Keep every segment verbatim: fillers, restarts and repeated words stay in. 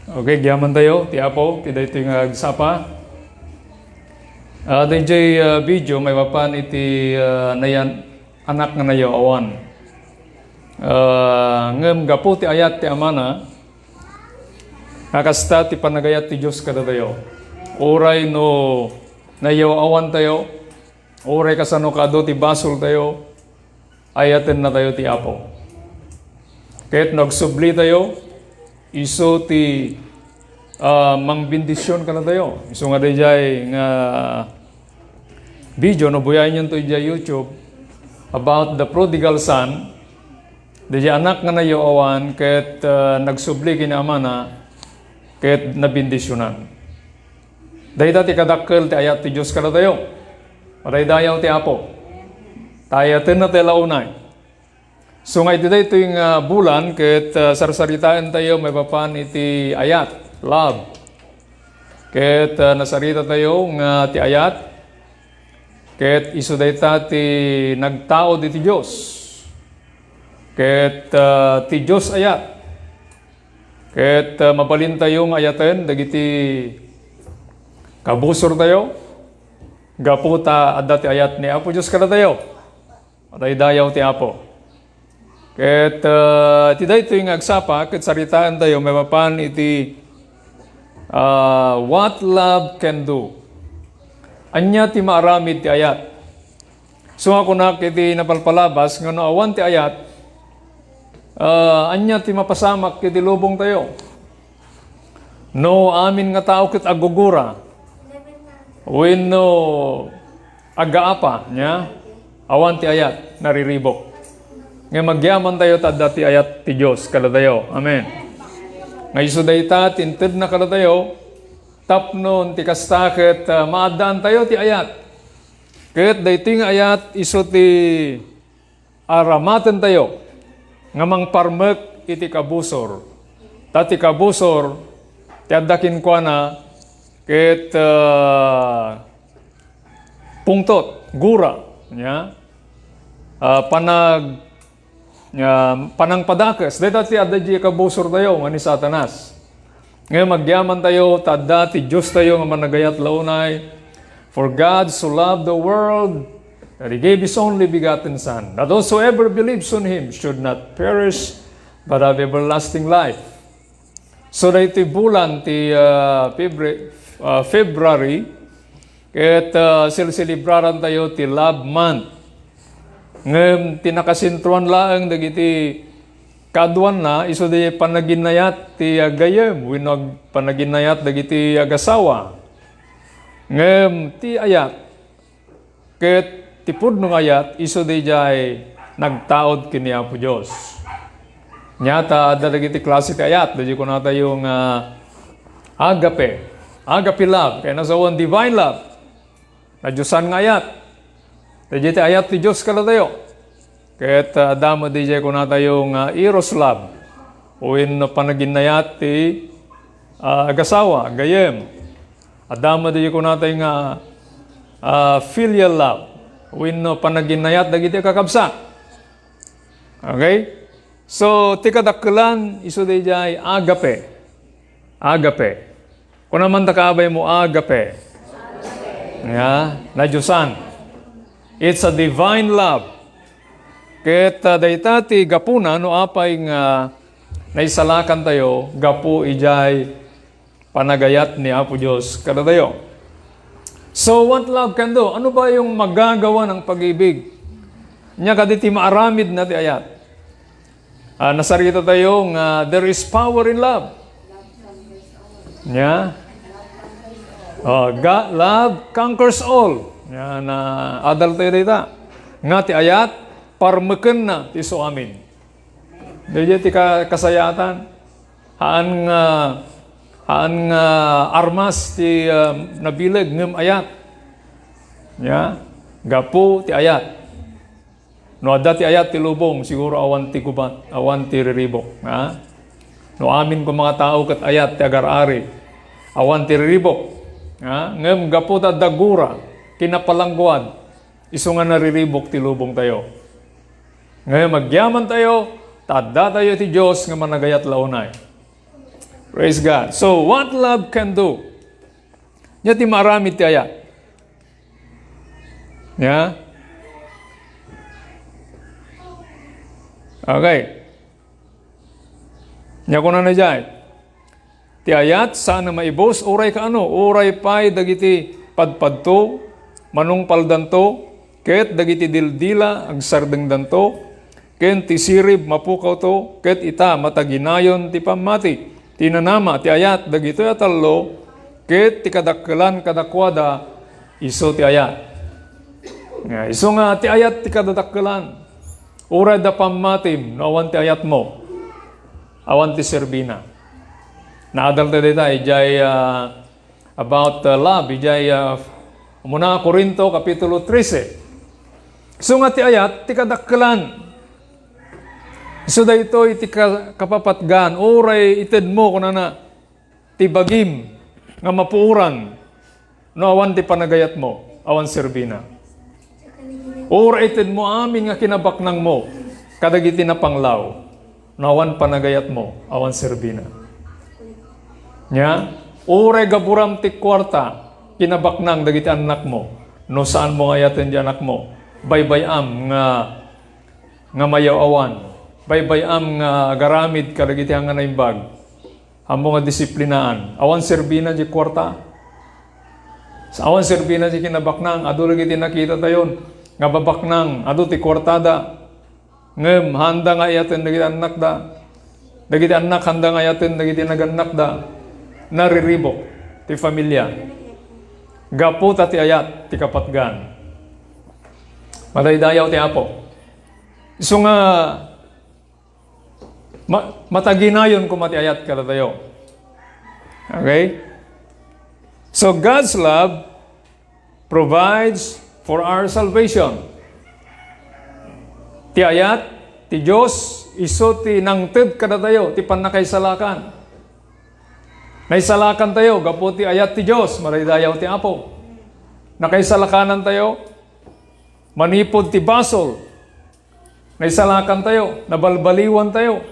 Okay, agyamantayo ti Apo ti daytoy nga agsapa. Ah, dayjay, ah, video maipapan iti, ah, nayan-, anak nga nayaw-awan. Ah, ngem gapu ti ayat ti amana, nga kasta ti panagayat ti Dios kadatayo. Uray no nayaw-awantayo, uray kasano kaadu ti basoltayo, ayatennatayo ti Apo. Ket no agsublitayo, isu ti, ah, mangbendision kadatayo. Isu nga dayjay nga video, no buyaennonto idiay YouTube, about the prodigal son, dayjay anak nga nayaw-awan ket, ah, nagsubli ken ni amana ket nabendisionan. Dayta ti kadakkel ti ayat ti Dios kadatayo. Madaydayaw ti Apo. Ta ayatenna ti launay. So nga iti daytoy nga bulan ket, ah, sarsaritaentayo maipapan iti ayat, love. Ket, ah, nasaritatayo nga ti ayat ket isu dayta ti nagtaud iti Dios. Ket, ah, ti Dios ayat. Ket, ah, mabalintayo nga ayaten dagiti kabusortayo gapu ta adda ti ayat ni Apo Dios kadatayo. Madaydayaw ti Apo. Ket, ah, iti daytoy nga agsapa, ket saritaentayo maipapan iti, ah, what love can do. Ania ti maaramid ti ayat? So nga kunak iti napalpalabas nga no awan ti ayat, ah, ania ti mapasamak iti lubongtayo? No amin nga tao ket aggugura wenno agaapa, nia? Awan ti ayat, nariribok. Ngem agyamantayo ta adda ti ayat ti Dios kadatayo. Amen. Nga isu dayta ti intedna kadatayo, tapno ti kasta ket, ah, maaddaantayo ti ayat. Ket daytoy nga ayat isu ti aramatentayo nga mangparmek iti kabusor. Ta ti kabusor ti adda kenkuana ket, ah, pungtot, gura, nia? Ah, panag-, ah, panangpadakes. Dayta ti adda idiay kabusortayo nga ni Satanas. Ngem agyamantayo ta adda ti Diostayo nga managayat la unay. For God so loved the world that He gave His only begotten Son, that whosoever believes on Him should not perish but have everlasting life. So daytoy bulan ti, ah, Febru-, ah, February, ket, ah, silselebrarantayo ti Love Month. Ngem ti nakasentroan laeng dagiti kaaduanna, isu di panaginayat ti aggayem wenno ag-, panaginayat dagiti agasawa. Ngem ti ayat ket ti pudno nga ayat, isu diay nagtaud ken ni Apo Dios. Nia ta adda dagiti klase ti ayat, daydi kunatayo nga agape. Agape love, ken nasawen divine love. Nadiosan nga ayat. Daydi ti ayat ti Dios kadatayo. Ket, ah, adda met diay kunatayo nga eros love, wenno panaginayat ti, ah, agasawa, aggayem. Adda met diay kunatayo nga, ah, filial love, wenno panaginayat dagiti kakabsat. Okay? So, ti kadakkelan, isu diay agape. Agape. Kuna man ta kaabay mo, agape. Ya, nadiosan. It's a divine love. Ket, ah, dayta ti gapuna no apay nga naisalakantayo gapu idiay panagayat ni Apo Dios kadatayo. So, what love can do? Ano ba yung magagawa ng pag-ibig? Nia kadi ti maaramid na ti ayat. Ah, nasaritatayo nga there is power in love. Nia? Oh, ga-, love conquers all. Nia, naadaltayo dayta. Nga ti ayat, parmekenna ti isu amin. Daydi ti ka-, kasayaatan. Haan nga, haan nga armas ti, ah, nabileg ngem ayat. Nia? Gapu ti ayat. No adda ti ayat ti lubong, siguro awan ti gubat, awan ti riribok, ha? No amin koma nga tao ket ayat ti agar-ari, awan ti riribok, ha? Ngem gapu ta adda gura, kinapalangguad, isu nga nariribok ti lubongtayo. Ngem agyamantayo, ta addatayo iti Dios nga managayat la unay. Praise God. So, what love can do? Ania ti maaramid ti ayat? Ania? Okay. Ania kunana idiay? Ti ayat, saan a maibus, uray kaano, uray pay dagiti padpadto, manungpaldanto, ket dagiti dildila, agsardengdanto, ken ti sirib, mapukawto, ket ita, mataginayon ti pammati. Ti nanama, ti ayat, dagitoy a tallo, ket ti kadakkelan kadakuada, isu ti ayat. Nga, isu nga, ti ayat ti kadadakkelan. Uray da pammatim, no awan ti ayatmo, awan ti serbina. Naadal ta dita, idiay, ah, about, ah, love, idiay, ah, umuna a Corinto, Kapitulo trese. Isu nga ti ayat, ti kadakkelan. Isu daytoy ti ka-, kapapatgan, uray itedmo, kunana, ti bagim nga mapuoran, no awan ti panagayatmo, awan serbina. Uray itedmo amin nga kinabaknangmo kadagiti napanglaw, no awan panagayatmo, awan serbina. Nia, uray gaburam ti kuarta, kinabaknang dagiti annakmo, no saanmo nga ayaten ti anakmo, baybay-am nga, nga mayaw-awan, baybay-am nga agaramid kadagiti nga naimbag. Ammo nga disiplinaan. Awan serbina ti kuarta. Sa awan serbina ti kinabaknang, adu dagiti nakitatayon nga babaknang, adu ti kuartada. Ngem handa nga ayaten dagiti annakda. Dagiti annak handa nga ayaten dagiti nagannakda. Nariribok ti familia. Gapu ta ti ayat ti kapatgan. Madaydayaw ti Apo. Isu nga Ma-, mataginayon koma ti ayat kadatayo. Okay? So, God's love provides for our salvation. Ti ayat ti Dios isu ti nangted kadatayo ti pannakaisalakan. Naisalakantayo gapu ti ayat ti Dios, madaydayaw ti Apo. Nakaisalakanantayo manipud ti basol. Naisalakantayo, nabalbaliwantayo.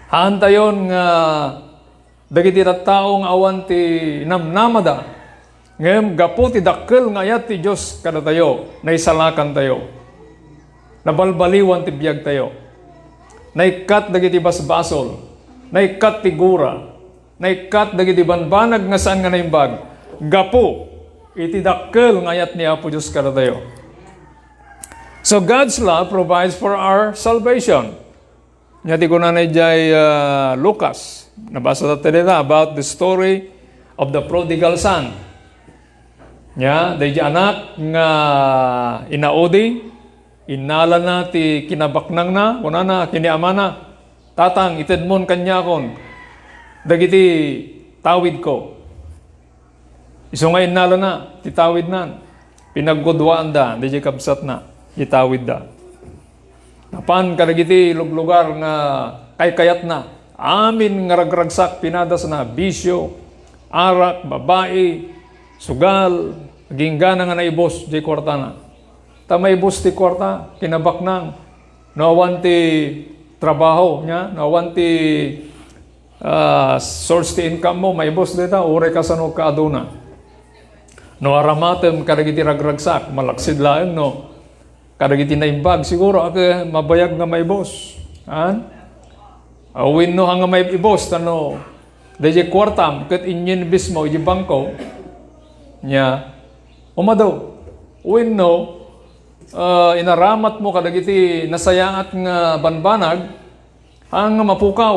Haantayon nga dagiti tattao nga awan ti namnamada, ngem gapu ti dakkel nga ayat ti Dios kadatayo, naisalakantayo. Nabalbaliwan ti biagtayo. Naikkat dagiti basbasol, naikkat ti gura, naikkat dagiti banbanag nga saan nga naimbag gapu iti dakkel nga ayat ni Apo Dios kadatayo. So God's love provides for our salvation. Nia ti kunana idiay, ah, Lucas. Nabasa ta dita about the story of the prodigal son. Nia, daydi anak nga inaudi, innalana ti kinabaknangna, kunana ken ni amana, "Tatang, itedmon kaniakon dagiti tawidko." Isu nga innalana ti tawidnan, pinagguduaanda daydi kabsatna, itawidda. Napan kadagiti luglugar nga kaykayatna, amin nga ragragsak pinadasna, bisio, arak, babai, sugal, agingga nga naibus diay kuartana. Ta maibus ti kuarta, kinabaknang, no awan ti trabaho, nia, no awan ti, ah, source ti income mo, maibus dayta, uray kasano kaaduna. No aramatem kadagiti ragragsak, malaksid laeng no kadagiti naimbag, siguro, ket mabayag nga maibus. An? A, wenno, haan nga maibus, ta no, daydi kuartam, ket inyinbesmo iti bangko, nia, umadu. Wenno, ah, inaramatmo kadagiti nasayaat nga banbanag, haan nga mapukaw.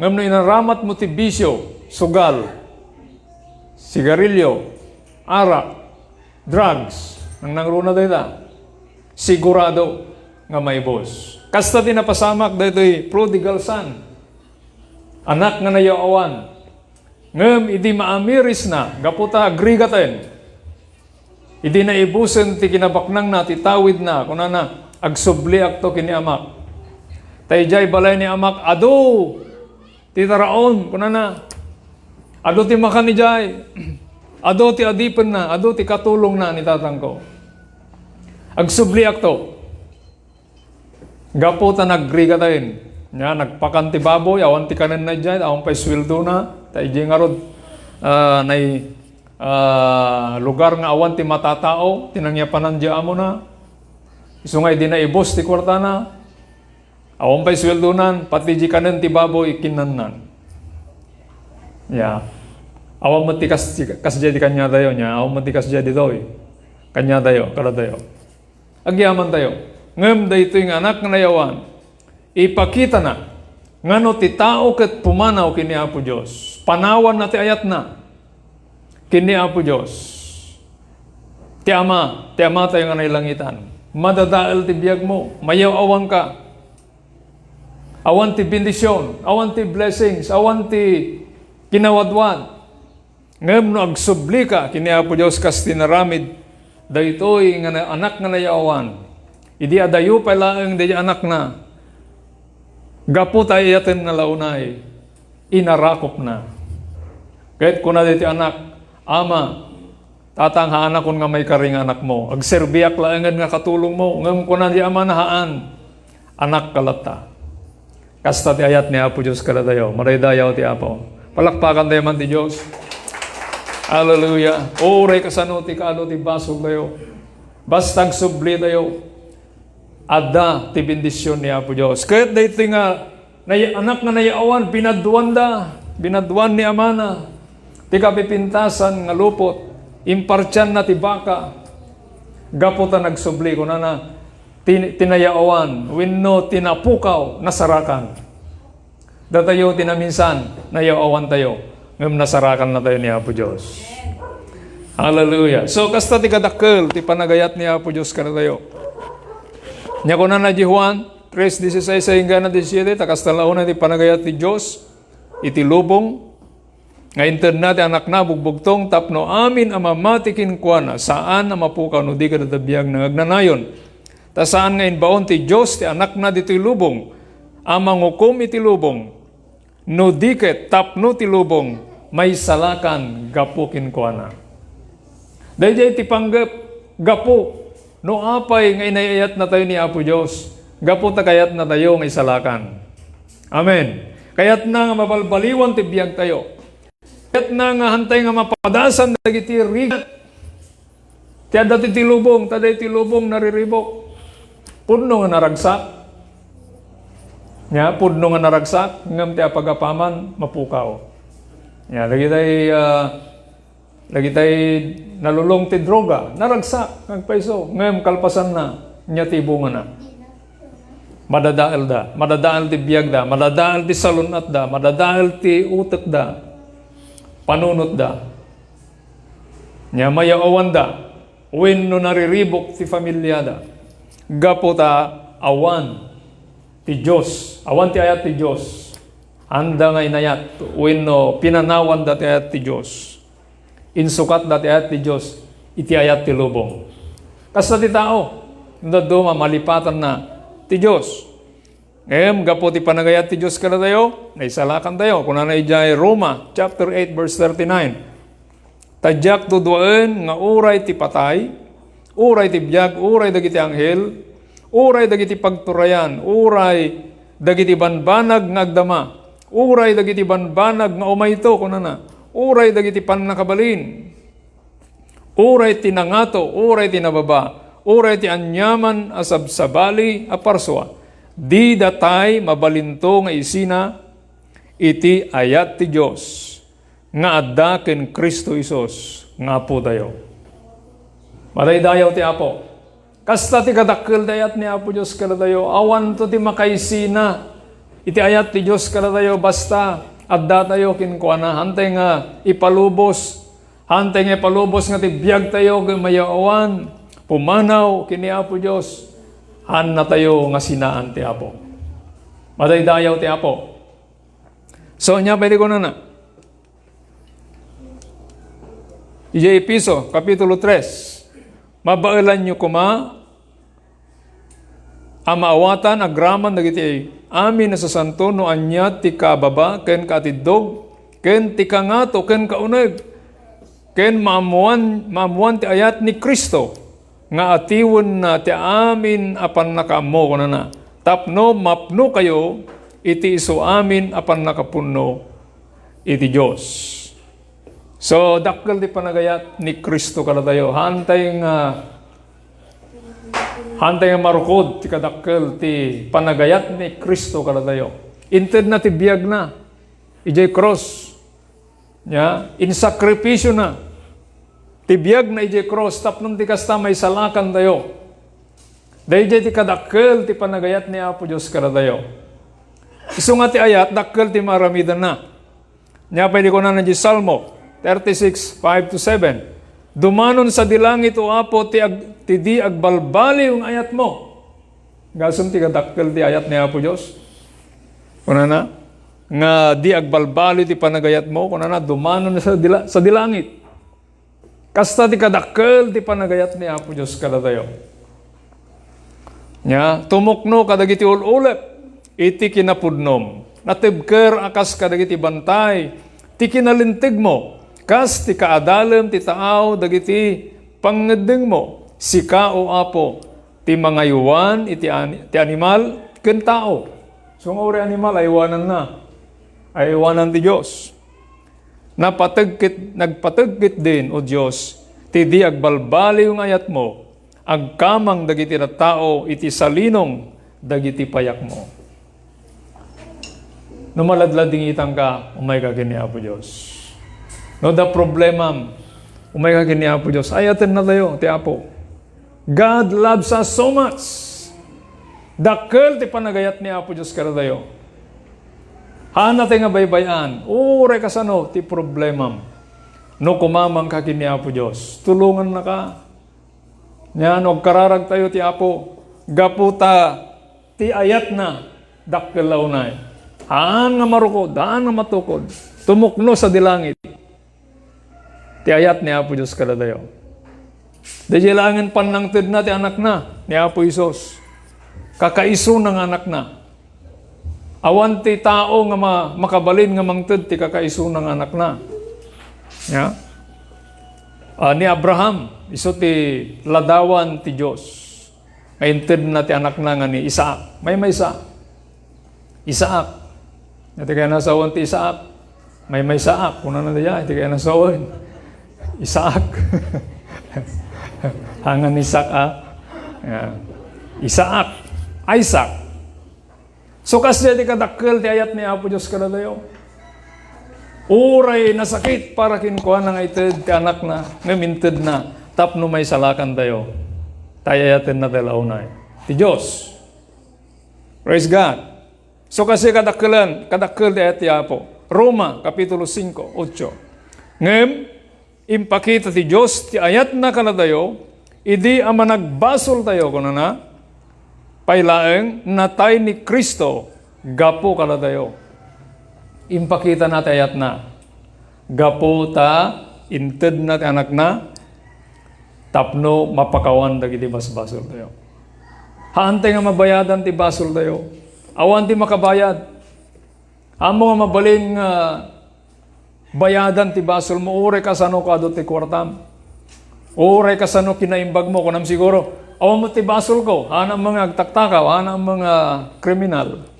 Ngem no inaramatmo ti bisio, sugal, sigarilio, arak, drugs, nangnangruna dayta, sigurado nga maibus. Kasta ti napasamak daytoy prodigal son, anak nga nayaw-awan. Ngem idi maamirisna, gapu ta agrigaten, idi naibusen ti kinabaknangna, ti tawidna, kunana, "Agsubliakto ken ni amak. Ta idiay balay ni amak, adu ti taraon," kunana. "Adu ti makan idiay. Adu ti adipenna, adu ti katulongna ni tatangko. Agsubliakto." Gapu ta nagrigaten, Nia, nagpakan ti baboy, awan ti kanenna idiay, awan pay suweldona. Ta idiay ngarud, ah, nay, ah, lugar nga awan ti matatao, ti nangyapanan idiay amona. Isu nga idi naibus ti kuartana, awan pay suweldonan, pati di kanen ti baboy, kinnannan. Ya. Awan met ti kas-, kasdiay ti kaniatayo, nia. Awan met ti kasdiay ditoy. Kaniatayo, kadatayo. Agyamantayo. Ngem daytoy nga anak nga nayawan, ipakitana nga no ti tao ket pumanaw ken ni Apo Dios, panawanna ti ayatna ken ni Apo Dios. Ti Ama, ti Amatayo nga nailangitan, madadael ti biagmo, mayaw-awanka. Awan ti bendision, awan ti blessings, awan ti kinawadwad. Ngem no agsublika ken ni Apo Dios kas ti inaramid daytoy nga na-, anak nga nayawan, idi adayo pay laeng daydi anakna, gapu ta ayatenna la unay, inarakopna. Ket kuna daytoy anak, "Ama, tatang, haanakon nga maikari nga anakmo. Agserbiak laengen nga katulongmo." Ngem kuna daydi amana, "Haan, anakka latta." Kasta ti ayat ni Apo Dios kadatayo. Madaydayaw ti Apo. Palakpakantayo man ti Dios. Hallelujah. Uray kasano ti kaadu ti basoltayo, basta agsublitayo, adda ti bendision ni Apo Dios. Ket daytoy nga nay-, anak nga nayawan, binaduanda, binaduan ni amana ti kapipintasan nga lupot, impartianna ti baka, gapu ta nagsubli, kunana, ti, ti nayawan wenno ti napukaw, nasarakan. Datayo ti naminsan, nayaw-awantayo, ngem nasarakannatayo ni Apo Dios. Hallelujah. So, kasta ti kadakkel ti panagayat ni Apo Dios kadatayo. Nia, kunana di Juan tres dieciséis inggana disiete, ta kasta la unay ti panagayat ti Dios iti lubong, nga intedna ti Anakna a bugbugtong tapno amin a mamati kenkuana, saan a mapukaw no di kadata biag nga agnanayon. Ta saan nga imbaon ti Dios ti Anakna ditoy lubong a mangukom iti lubong, no di ket tapno ti lubong maisalakan gapu kenkuana. Daydiay ti panggep, gapu no apay nga inay-ayatnatayo ni Apo Dios, gapu ta kayatnatayo nga isalakan. Amen. Kayatna nga mabalbaliwan ti biagtayo. Kayatna nga hantay nga mapadasan dagiti rigat ti adda ti lubong, ta daytoy lubong nariribuk. Pudno nga naragsak. Nia, pudno nga naragsak, ngem ti apagapaman, mapukaw. Nia, dagitay, ah, dagitay nalulong ti droga, naragsak, nagpayso, ngem kalpasanna, nia ti bungana. Madadaelda, madadael ti biagda, madadael ti salun-atda, madadael ti utekda, panunotda. Nia, mayaw-awanda, wenno nariribuk ti familiada. Gapu ta awan ti Dios, awan ti ayat ti Dios. Anda nga inayat wenno pinanawanda ti ayat ti Dios. Insukatda ti ayat ti Dios iti ayat ti lubong. Kasta ti tao, no dadduma, malipatanna ti Dios. Ngem gapu ti panagayat ti Dios kadatayo, naisalakantayo. Kunana idiay Roma chapter eight, verse thirty-nine, "Ta diak duduaen nga uray ti patay, uray ti biag, uray dagiti anghel, uray dagiti pagturayan, uray dagiti banbanag nga agdama, uray dagiti banbanag nga umayto," kunana, "uray dagiti pannakabalin, uray ti nangato, uray ti nababa, uray ti aniaman a sabsabali a parsua, di datay mabalinto nga isina iti ayat ti Dios nga adda ken Cristo Jesus nga Apotayo." Madaydayaw ti Apo. Kasta ti kadakkel ti ayat ni Apo Dios kadatayo. Awanto ti makaisina iti ayat ti Dios kadatayo, basta addatayo kenkuana. Hantay nga ipalubos, hantay nga ipalubos nga ti biagtayo ket mayaw-awan pumanaw ken ni Apo Dios, haannatayo nga sinaan ti Apo. Madaydayaw ti Apo. So, ania pay ti kunana? Idiay Efeso, Kapitulo tres, "Mabaelanyo koma a maawatan agraman dagiti amin a sasanto no ania ti kababa ken kaatiddog ken ti kangato ken kauneg, ken maammoan, maammoan ti ayat ni Cristo, nga atiwenna ti amin a pannakaammo," kunana, "tapno mapnokayo iti isu amin a pannakapunno iti Dios. So, dakkel ti panagayat ni Cristo kadatayo. Haantay nga, haantay nga marukod ti kadakkel ti panagayat ni Cristo kadatayo. Intedna ti biagna idiay krus. Nia, insakripisio na ti biag na idiay krus tapno ti kasta maisalakan tayo. Daydiay ti kadakkel ti panagayat ni Apo Dios kadatayo. Isu nga ti ayat, dakkel ti maaramidanna. Nia, pay di kunana di Salmo thirty-six, five to seven, "Dumanon sadi langit, O Apo, ti ag-, ti di agbalbaliw nga ayatmo." Gasum ti kadakkel ti ayat ni Apo Dios. Kunana, nga di agbalbaliw ti panagayatmo, kunana, dumanon sa dila-, sa dilangit. Kasta ti kadakkel ti panagayat ni Apo Dios kadatayo. Nia, tumukno kadagiti ul-ulep iti kinapudnom. Natibker a kas kadagiti bantay ti kinalintegmo, kas ti kaadalem ti taaw dagiti pangngeddengmo. Sika, O Apo, ti mangaywan iti ani-, ti animal ken tao. So, nga uray animal, aywananna. Aywanan ti Dios. Napategket, nagpategket din, O Dios, ti di agbalbaliw nga ayatmo. Agkamang dagiti tattao iti salinong dagiti payakmo. No maladladingitanka, umayka ken ni Apo Dios. No adda problemam, umayka ken ni Apo Dios. Ayatennatayo ti Apo. God loves us so much. Dakkel ti panagayat ni Apo Dios kadatayo. Haanna tay nga baybay-an, uray kasano ti problemam. No kumamangka ken ni Apo Dios, tulongannaka. Nia, no agkararagtayo ti Apo, gapu ta ti ayatna, dakkel la unay. Haan nga marukod, haan nga matukod. Tumukno sa dilangit. Ti ayat ni Apo Dios kadatayo. Daydiay laengen pannangtedna ti Anakna, ni Apo Jesus. Kakaisuna nga Anakna. Awan ti tao nga ma-, makabalin nga mangted ti kakaisuna nga Anakna. Nia? Ah, ni Abraham, isu ti ladawan ti Dios. Nga intedna ti anakna nga ni Isaac. Maymaysa. Isaac. Iti kayat nga sawen ti Isaac. Maymaysaak. Kunana dayta, iti kayat nga sawen. Isaac. Hangan ni Isaac, ah. Yeah. Isaac. Isaac. So, kasdiay ti kadakkel ti ayat ni Apo Dios kadatayo. Uray nasakit para kenkuana nga ited ti anakna, ngem intedna tapno maisalakantayo. Ta ay-ayatenna ti launay ti Dios. Praise God. So, kasdiay kadakkelan, kadakkel ti ayat ti Apo. Roma, Kapitulo singko, otso. Ngem, impakita ti Dios ti ayatna kadatayo, idi a managbasoltayo, kunana, pay laeng, natay ni Cristo gapu kadatayo. Impakitana ti ayatna. Gapu ta intedna ti anakna tapno mapakawan dagiti basbasoltayo. Haantay nga mabayadan ti basoltayo. Awan ti makabayad. Ammom nga mabalin nga bayadan ti basolmo, uray kasano kadu ti kuartam. Uray kasano kinaimbagmo, kunam siguro, "Awan met ti basolko, haannak nga agtaktakaw, haannak nga kriminal."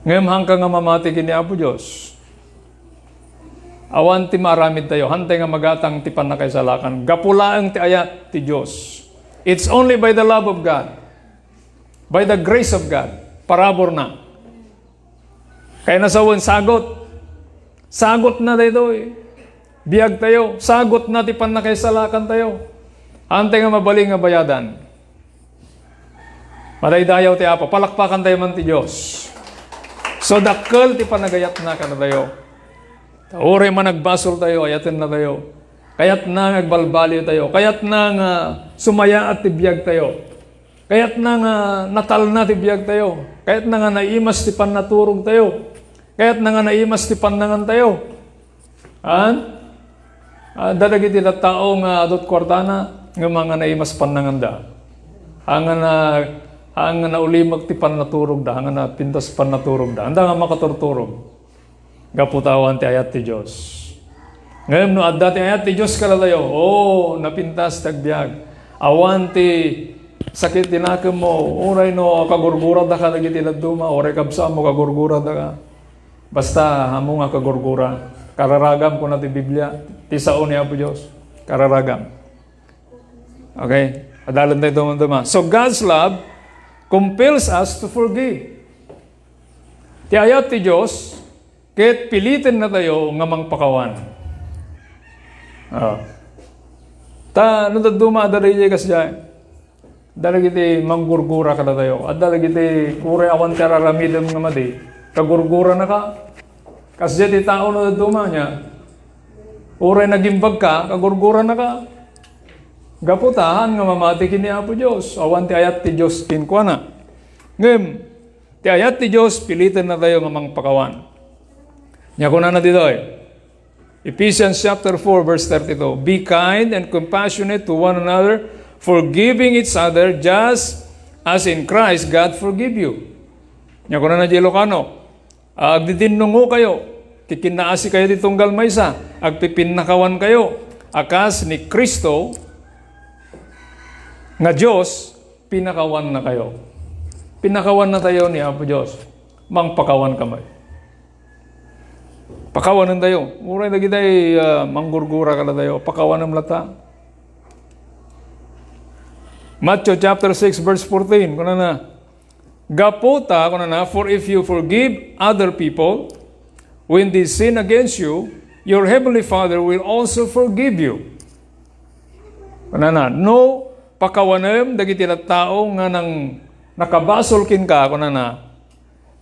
Ngem haanka nga mamati ken ni Apo Dios. Awan ti maaramidtayo, haantay nga magatang ti pannakaisalakan. Gapu laeng ti ayat ti Dios. It's only by the love of God, by the grace of God, paraburna. Kayat nga sawen, sagot. Sagutna daytoy. Biagtayo, sagutna ti pannakaisalakantayo. Haantay nga mabalin nga bayadan. Madaydayaw ti Apo. Palakpakantayo man ti Dios. So, dakkel ti panagayatna kadatayo. Ta uray managbasoltayo, ayatennatayo. Kayatna nga agbalbaliwtayo. Kayatna nga sumayaat ti biagtayo. Kayatna nga natalna ti biagtayo. Kayatna nga naimas ti pannaturogtayo. Kayatna nga naimas ti pannangantayo. Haan? Ah, adda dagiti tattao nga adu ti kuartana, ngem haan nga naimas pannanganda. Haan nga na, haan nga naulimek ti pannaturogda, haan nga napintas pannaturogda. Anda nga makaturturog? Gapu ta awan ti ayat ti Dios. Ngem no adda ti ayat ti Dios kadatayo, o, napintas ti agbiag. Awan ti Sakit ti nakemmo, uray no kagurguradaka dagiti dadduma, uray kabsaatmo kagurguradaka. Basta, ammom nga kagurgura. Kararagam, kuna ti Biblia, ti sao ni Apo Dios. Kararagam. Okay? Adalentayo dadduma. So, God's love compels us to forgive. Ti ayat ti Dios, ket pilitennatayo nga mangpakawan. Ah. Ta, no dadduma, adda daydiay kasdiay. Adda dagiti manggurgura kadatayo. Adda dagiti uray awan ti ar-aramidem nga madi. Kagurguranaka. Kasdiay ti tao no dadduma ania. Uray nagimbagka, kagurguranaka. Gapu ta, haan nga mamati ken ni Apo Dios. Awan ti ayat ti Dios kenkuana. Ngem, ti ayat ti Dios, pilitennatayo nga mangpakawan. Ania kunana ditoy? Ephesians chapter four, verse thirty-two, "Be kind and compassionate to one another, forgiving each other, just as in Christ God forgive you." Ania kunana diay Ilocano? "Agdidinnungokayo, kikinnaasikayo ti tunggal maysa, agpipinnakawankayo, a kas ni Cristo nga Dios, pinakawannakayo." Pinakawannatayo ni Apo Dios. Mangpakawan kami. Pakawanentayo. Uray dagiti, ah, manggurgura kadatayo. Pakawanem latta. Matthew chapter six, verse fourteen. Kunana, "Gapu ta," kunana, "for if you forgive other people when they sin against you, your heavenly Father will also forgive you." Kunana, "No pakawanem dagiti tattao nga nang-, nakabasol kenka," kunana,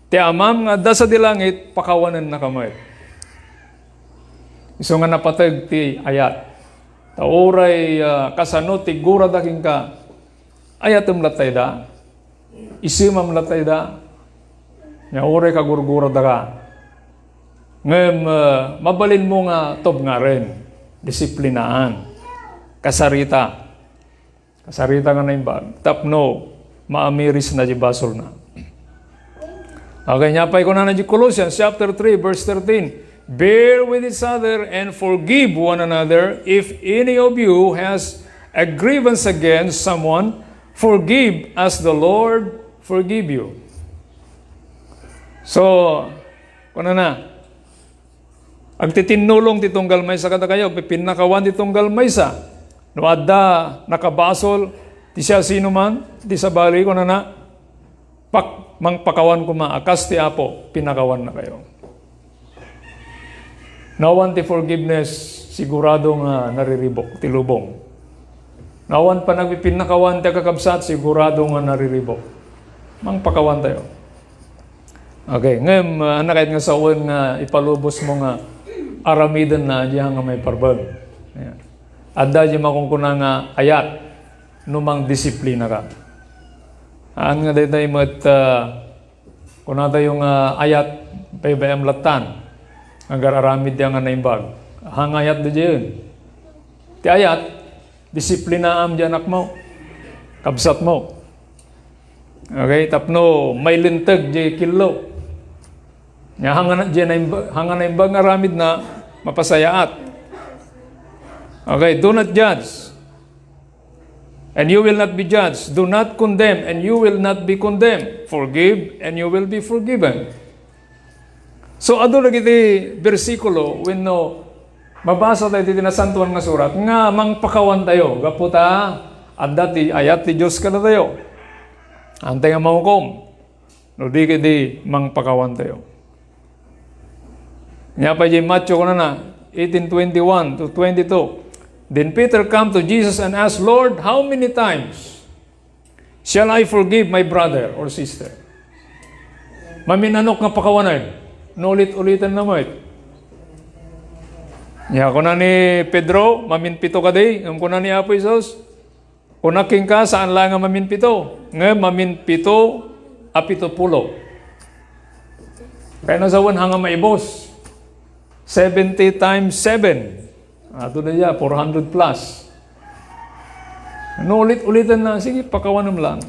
"ti Amam nga adda sadi langit, pakawanennaka met." Isu nga napateg ti ayat. Ta uray, ah, kasano ti gurada kenka, ayatem latta ida. Isemam latta ida. Nia uray kagurguradaka. Ngem, ah, mabalinmo nga tubngaen, disiplinaan, kasarita. Kasarita nga naimbag, tapno maamirisna diay basolna. Okay, nia pay kunana diay Colossians chapter three, verse thirteen, "Bear with each other and forgive one another. If any of you has a grievance against someone, forgive as the Lord forgive you." So, kunana, agtitinnulong ti tunggal maysa kadakayo, pipinnakawan ti tunggal maysa. No adda nakabasol ti siasinoman, ti sabali, kunana, pak-, mangpakawan koma, a kas ti Apo, pinakawannakayo. No awan ti forgiveness, sigurado nga nariribuk ti lubong. No awan panagpipinnakawan ti agkakabsat, sigurado nga nariribuk. Mangpakawantayo. Okay, ngem, ah, ania kayat nga sawen nga ipalubosmo nga aramidenna diay nga maiparbeng? Ayan. Adda diay makunkuna nga ayat no mangdisiplinaka. Haan nga daytoy met, ah, kunatayo nga ayat, baybay-am lattan nga agar-aramid diay nga naimbag. Haan nga ayat daydiayen. Ti ayat, disiplinaam diay anakmo, kabsatmo. Okay, tapno mailinteg diay kello. Nia, haan nga na-, diay naimba-, haan nga naimbag nga aramidna, mapasayaat. Okay, do not judge, and you will not be judged. Do not condemn, and you will not be condemned. Forgive, and you will be forgiven. So, adu dagiti bersikulo wenno mabasa tayo iti Nasantoan nga Surat nga mangpakawantayo gapu ta adda ti ayat ti Dios kadatayo. Haantay nga mahukom no di ket di mangpakawantayo. Nia pay diay Mateo, kunana, eighteen twenty-one to twenty-two, "Then Peter come to Jesus and asked, 'Lord, how many times shall I forgive my brother or sister?'" Maminanok nga pakawanen, no ulit-ulitan na met. Nia, kuna ni Pedro, "Maminpito kadi?" Ngem kuna ni Apo Jesus, "Kunak kenka, saan laeng nga maminpito, ngem maminpito a pitopulo." Kayatna sawen, haan nga maibus. Seventy times seven. Adu daydiay, four hundred plus. No ulit-ulitan na, sige, pakawanem lang.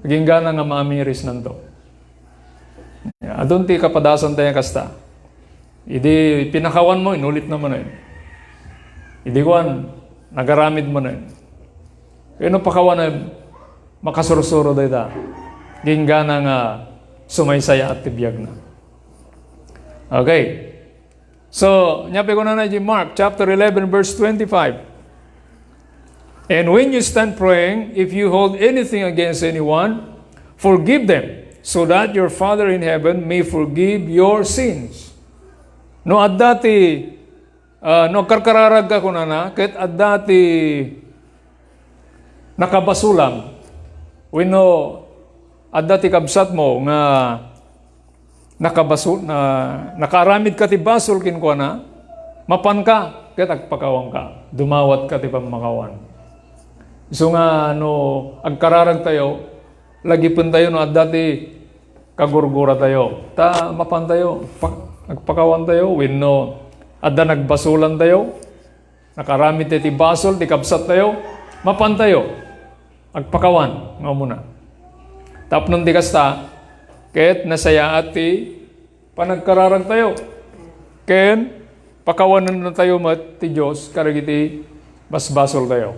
Agingga nga maamirisnanto. Adun ti kapadasan tayo kasta. Idi pinakawanmo, inulitna manen. Idi kuan, nagaramidmo manen. Wenno pakawanem, makasursuro dayta. Inggana nga sumaysayaat ti biagna. Okay. So, ania pay kunana idiay Mark chapter eleven, verse twenty-five. "And when you stand praying, if you hold anything against anyone, forgive them, so that your Father in heaven may forgive your sins." No adda ti, ah, no agkarkararagka kunana, ket adda ti nakabasolam, wenno adda ti kabsatmo nga nakabaso-, na, nakaaramidka ti basol kenkuana, mapanka ket agpakawanka. Dumawatka ti pammakawan. Isu nga no agkararagtayo, lagipentayo no adda ti kagurguratayo. Ta mapantayo, pa-, agpakawantayo, wenno adda nagbasolantayo, nakaaramid ti basol ti kabsattayo, mapantayo agpakawan nga umuna. Tapno ti kasta, ket nasayaat ti panagkararagtayo. Ken pakawanennatayo met ti Dios kadagiti basbasoltayo.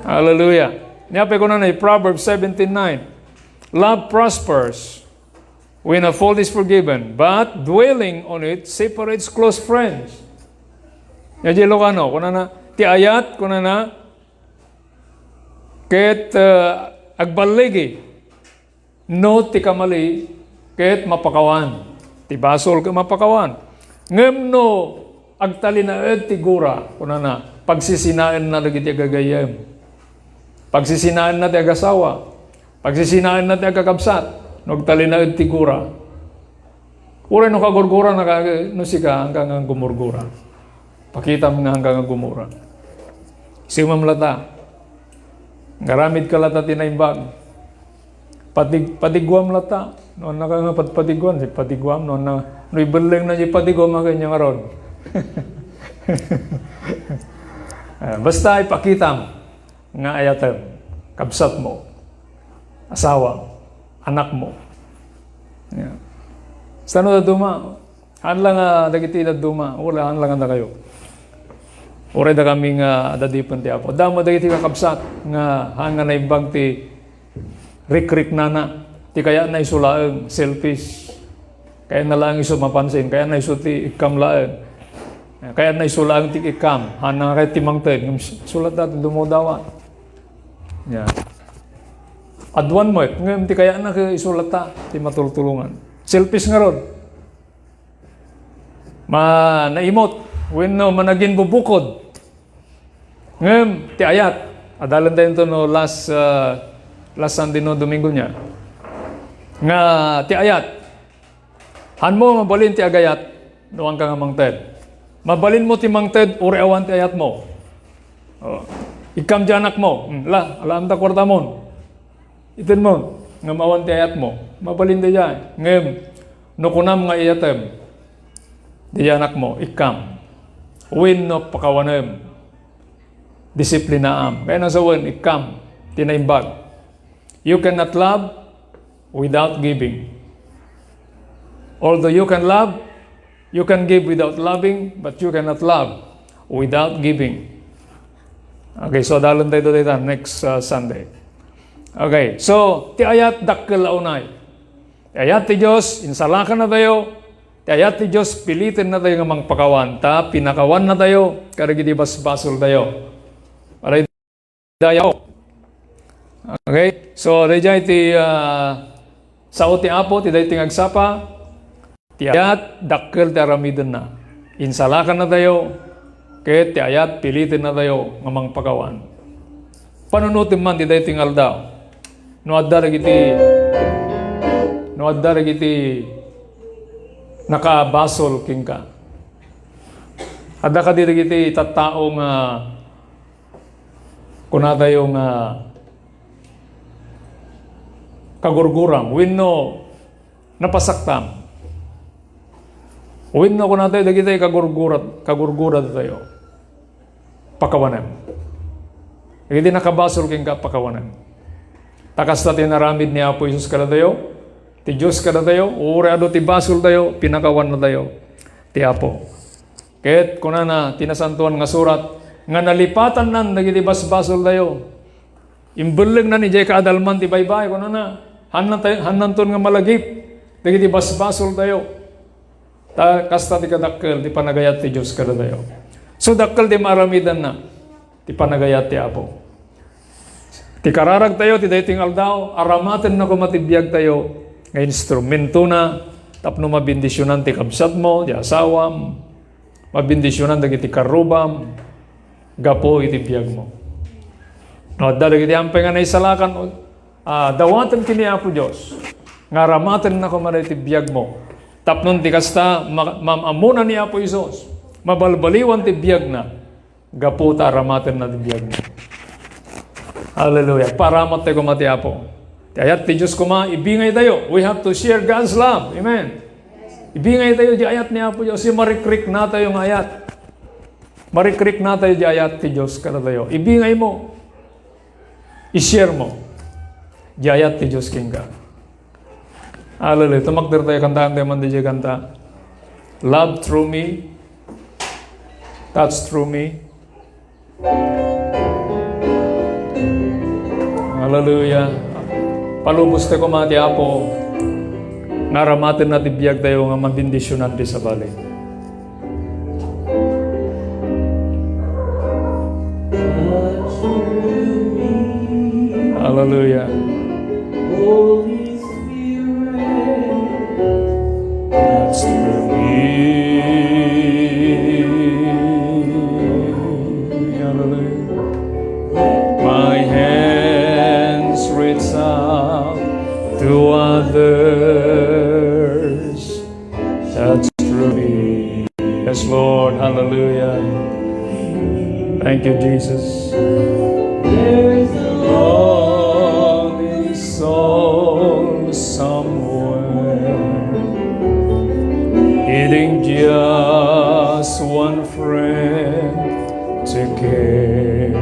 Hallelujah. Ania pay kunana idiay Proverbs seventeen nine, "Love prospers when a fault is forgiven, but dwelling on it separates close friends." Idiay Ilocano, kunana, ti ayat, kunana, ket, ah, agballigi, no ti kamali, ket mapakawan. Ti basol ket mapakawan. Ngem no agtalinaed ti gura, kunana, pagsisinaenna dagiti aggayyem. Pagsisinaenna ti agasawa. Pagsisinaenna ti agkakabsat. No agtalinaed ti gura. Uray no kagurgurana ka, no sika, haanka nga gumurgura. Pakitam nga haanka nga gumura. Simam lata. Ngaramid ka lata ti naimbag. Patig-, patiguam lata. No, haanka nga patpatiguan, si patiguam, no, na, no ibelleng na si patiguam, haanka nga ngarud. Ah, basta ipakitam nga ayatem, kabsatmo, asawa, anakmo. Yeah. Sano dadduma? Haan la nga dagiti dadduma, wala, haan la nga dakayo. Uray dakami nga adda adipen ti Apo. Damo dagiti kakabsat nga haan nga naimbag ti rikriknana, ti kayatna isu laeng, selfish. Kayatna laeng isu mapansin, kayatna isu ti ikkam laeng. Kayatna isu laeng ti ikkam, haan nga kayat ti mangted, ngem sulat dati dumawdawa. Yeah. Aduan met, ngem ti kayatna ket isu lata ti matultulongan. Selfish ngarud. Ma-, naimot, wenno managinbubukod. Ngem ti ayat, adalentayo ito no last, ah, last Sunday no Domingo niya. Nga ti ayat, haanmo mabalin ti agayat no haanka nga mangted. Mabalinmo ti mangted, uray awan ti ayatmo. Oh. Ikkam ti anakmo, hmm, la, alaamta kuartamon. Itenmo, ngem awan ti ayatmo. Mabalin daydiay. Ngem, no kunam nga iyatem, daydiay anakmo, ikkam. Wenno pakawanem. Disiplinaam. Kayatna sawen, ikkam ti naimbag. You cannot love without giving. Although you can love, you can give without loving, but you cannot love without giving. Okay, so adalentayo dayta next, uh, Sunday. Okay, so ti ayat dakkel a unay. Ti ayat ti Dios, insalakannatayo. Ti ayat ti Dios, pilitennatayo nga mangpakawan, ta pinakawannatayo kadagiti basbasoltayo. Aray dayaw. Okay? So, daydiay ti, ah, sao ti Apo, ti daytoy nga agsapa, ti ayat, dakkel ti aramidenna. Insalakannatayo, ket ti ayat, pilitennatayo nga mangpakawan. Panunotem man ti daytoy nga aldaw. No adda dagiti, no adda dagiti nakabasol kenka. Adda kadi dagiti tattao nga kunatayo nga kagurguram wenno napasaktam. Wenno kunatayo dagiti kagurgurat-, kagurguratayo. Pakawanem. Dagiti nakabasol kenka, pakawanem. Ta kasta ti inaramid ni Apo Jesus kadatayo, ti Dios kadatayo, uray adu ti basoltayo, pinakawannatayo ti Apo. Ket kunana ti Nasantoan nga Surat, nga nalipatannan dagiti basbasoltayo. Imbellengna idiay kaadalman ti baybay, kunana, "Hanna tay-, hannanton nga malagip dagiti basbasoltayo." Ta kasta ti kadakkel ti panagayat ti Dios kadatayo. So, dakkel ti maaramidanna ti panagayat ti Apo. Ti kararagtayo ti daytoy nga aldaw, aramatenna koma ti biagtayo nga instrumentona tapno mabendisionan ti kabsatmo, ti asawam, mabendisionan dagiti karrubam gapu iti biagmo. No adda dagiti ampay nga naisalakan, ah, dawaten ken ni Apo Dios nga aramatenna koma daytoy biagmo. Tapno ti kasta, ma-, maam-ammona ni Apo Jesus, mabalbaliwan ti biagna gapu ta aramatenna ti biagna. Hallelujah. Paaramat tayo koma ti Apo. Ti ayat ti Dios koma, ibingay tayo. We have to share God's love. Amen. Ibingay tayo di ayat ni Apo Dios. Yung marikrikna tayo nga ayat. Marikrikna tayo di ayat ti Dios kadatayo. Ibingay mo. I-share mo. Di ayat ti Dios kenka. Hallelujah. Tumakder tayo, kantaan tayo man diay kanta. Love through me, touch through me. Hallelujah. Palubos tayo koma ti Apo, nga aramatenna ti biagtayo nga mabendisionan ti sabali. Hallelujah. That's through me. Hallelujah. My hands reach out to others. That's through me. Yes, Lord. Hallelujah. Thank you, Jesus. There is a lonely soul somewhere, needing just one friend to care.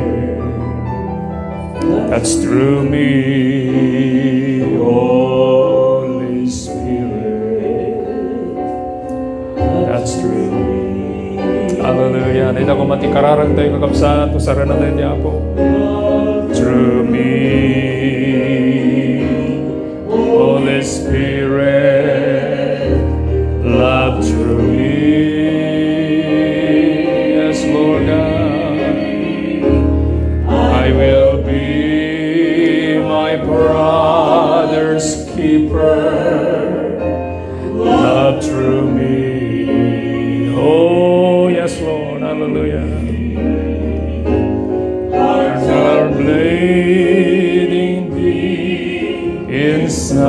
That's through me, Holy Spirit. That's through me. Hallelujah. Dayta koma ti kararagtayo, kakabsat, usarana tayo ti Apo. Through me, Holy Spirit, love through me. Yes, Lord God. I will be my brother's keeper. Love through me. Oh, yes, Lord. Hallelujah. Hearts are bleeding deep inside.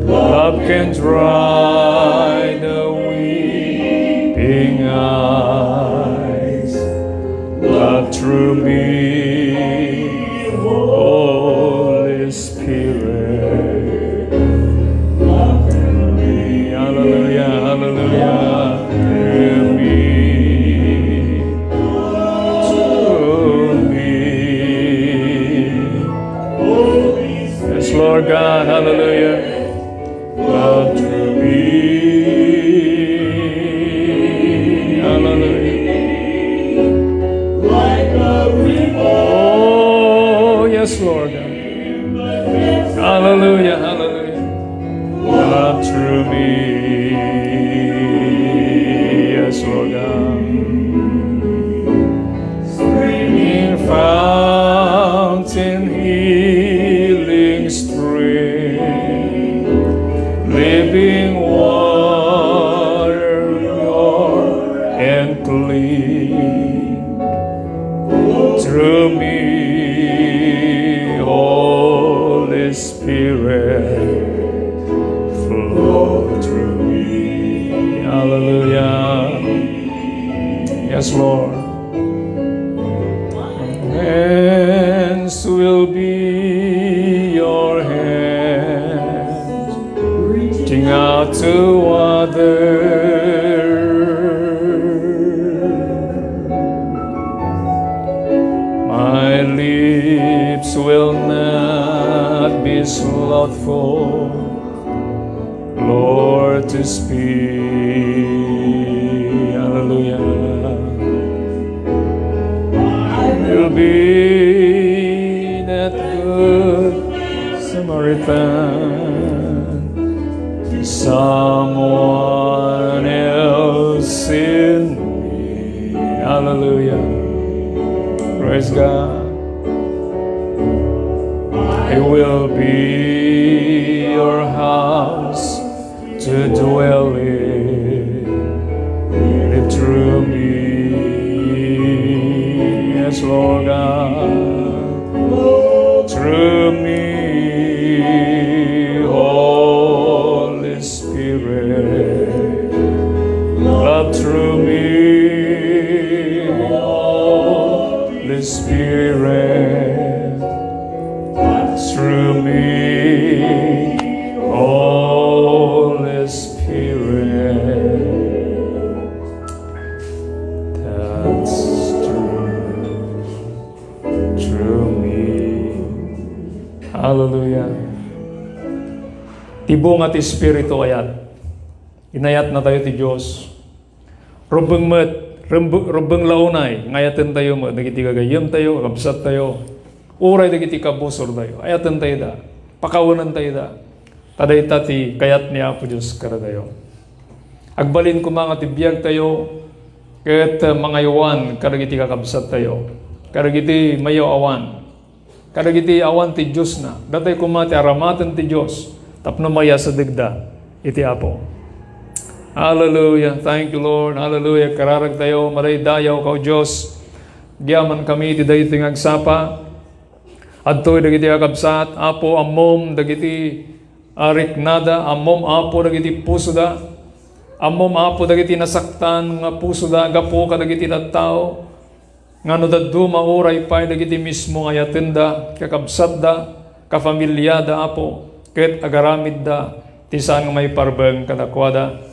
Love can dry the weeping eyes. Love through me, Holy Spirit. Love through me. Hallelujah, hallelujah. Through me. Through me. Yes, Lord God, hallelujah. Love through me. Hallelujah. Like a river. Oh, yes, Lord God. Hallelujah, hallelujah. Love through me. Yes, Lord God. Streaming fountain, healing stream, living water, pure and clean. Through me, Holy Spirit, flow through me. Hallelujah. Yes, Lord. Hands will be your hands, reaching out to others. My lips will not be slothful, Lord, to speak. Hallelujah. I will be Someone else in me. Hallelujah. Praise God. I will be your house to dwell in. Live through me, yes, Lord God, through me, Holy Spirit, love through me, Holy Spirit, through me, Holy Spirit. That's true. Through me. Hallelujah. Ti bunga ti Espiritu ayat. Inayatnatayo ti Dios. Rubbeng met, rumb-, rubbeng la unay, nga ayatentayo met dagiti gagayyemtayo, kakabsattayo, uray dagiti kabusortayo. Ayatentayo da, pakawanentayo da. Ta dayta ti kayat ni Apo Dios kadatayo. Agbalin koma nga ti biagtayo ket mangaywan kadagiti kakabsattayo, kadagiti mayaw-awan, kadagiti awan ti Diosna. Datay koma ti aramaten ti Dios tapno mayasedegda iti Apo. Hallelujah. Thank you, Lord. Hallelujah. Kararagtayo, madaydayaw ka, O Dios. Agyamankami iti daytoy nga agsapa. Adtoy dagiti kakabsat, Apo, ammom dagiti, ah, riknada, ammom, Apo, dagiti pusoda, ammom, Apo, dagiti nasaktan nga pusoda gapu kadagiti tattao, nga no dadduma uray pay dagiti mismo nga ayatenda, kakabsatda, kafamiliada, Apo, ket agaramidda ti saan nga maiparbeng kadakuada.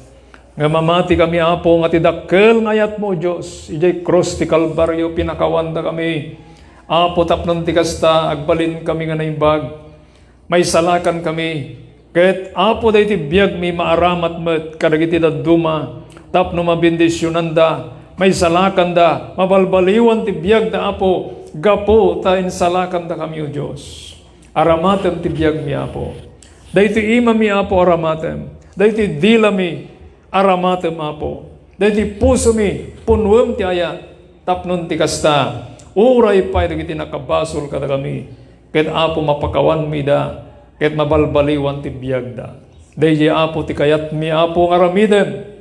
Nga mamati kami, Apo, nga ti dakkel nga ayatmo, O Dios, idiay krus ti Kalbario, pinakawanda kami. Apo, tapno ti kasta, agbalin kami nga naimbag. Maisalakan kami. Ket, Apo, daytoy biagmi maaramat met kadagiti dadduma tapno mabendisionanda, maisalakanda, mabalbaliwan ti biagda, Apo, gapu ta insalakanda kami, O Dios. Aramatem ti biagmi, Apo. Daytoy imami, Apo, aramatem. Daytoy dilami, aramatem, Apo. Daytoy pusomi, punuem ti ayat. Tapno ti kasta, uray pay dagiti nakabasol kadakami, ket, Apo, mapakawanmi da, ket mabalbaliwan ti biagda. Daydiay, Apo, ti kayatmi, Apo, nga aramidem.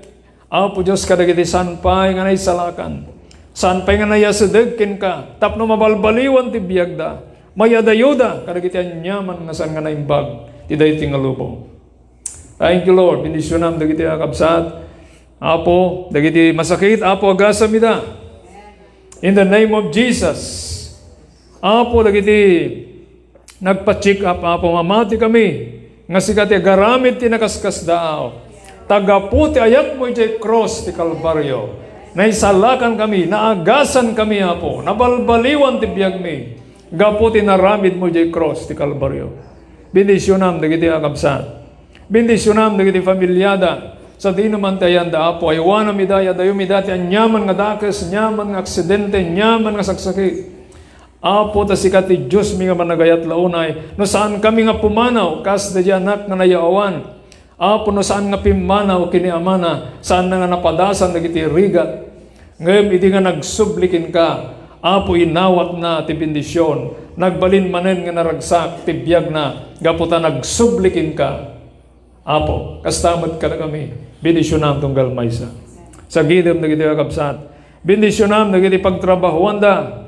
Apo Dios, kadagiti saan pay nga naisalakan, saan pay nga nayasedeg kenka, tapno mabalbaliwan ti biagda, mayadayoda kadagiti aniaman nga saan nga naimbag ti daytoy nga lubong. Thank you, Lord. Bendisionam dagiti kakabsat. Apo, dagiti masakit, Apo, agasam ida. In the name of Jesus. Apo, dagiti nagpa-check up, Apo, mamati kami nga sika ti agaramid ti nakaskasdaaw. Ta gapu ti ayatmo idiay krus ti Kalbario, naisalakan kami, naagasan kami, Apo, nabalbaliwan ti biagmi gapu ti naramidmo idiay krus ti Kalbario. Bendisionam dagiti kakabsat. Bendisionam dagiti familiada. Sadino man ti ayanda, Apo, aywanam ida, iyadayom ida ti aniaman nga dakes, aniaman nga aksidente, aniaman nga saksakit. Apo, ta sika ti Diosmi nga managayat la unay, no saan kami nga pumanaw, kas daydiay anak nga nayaw-awan. Apo, no saan nga pimmanaw ken ni amana, saanna nga napadasan dagiti rigat. Ngem idi nga nagsubli kenka, Apo, inawatna ti bendision. Nagbalin manen nga naragsak ti biagna, gapu ta nagsubli kenka. Apo, kasta met kadakami, bendisionam tunggal maysa. Sagidem dagiti kakabsat, bendisionam dagiti pagtrabahoanda.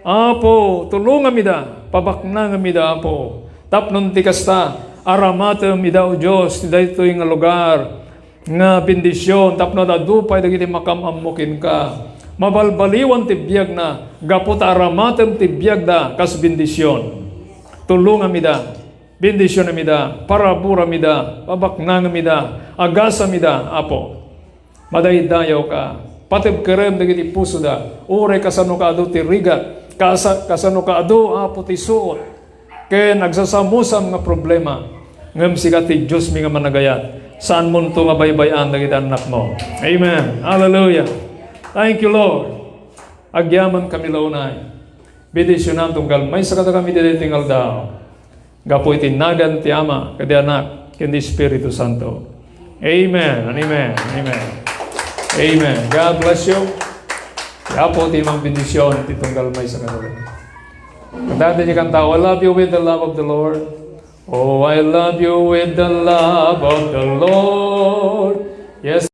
Apo, tulongam ida, pabaknangam ida, Apo. Tapno ti kasta, aramatem ida, O Dios, ti daytoy nga lugar nga bendision, tapno adu pay dagiti makam-ammo kenka. Mabalbaliwan ti biagna, gapu ta aramatem ti biagda kas bendision. Tulongam ida. Bendisionam ida, paraburam ida, pabaknangam ida, agasam ida, Apo. Madaydayawka, patebkerem dagiti pusoda, uray kasano kaadu ti rigat, kasa-, kasano kaadu, Apo, ti suot, ken agsasamusam nga problema. Ngem sika ti Diosmi nga managayat, saanmonto nga baybay-an dagiti annakmo. Amen. Hallelujah. Thank you, Lord. Agyamankami la unay. Bendisionam tunggal maysa kadakami daytoy nga aldaw. Gapu iti nagan ti Ama, ken ti Anak, ken ti Espiritu Santo. Amen and amen. Amen. Amen. God bless you. Ti Apo ti mangbendision iti tunggal maysa kadagiti. Kanta ti kanta, "Oh, I love you with the love of the Lord." Oh, I love you with the love of the Lord. Yes,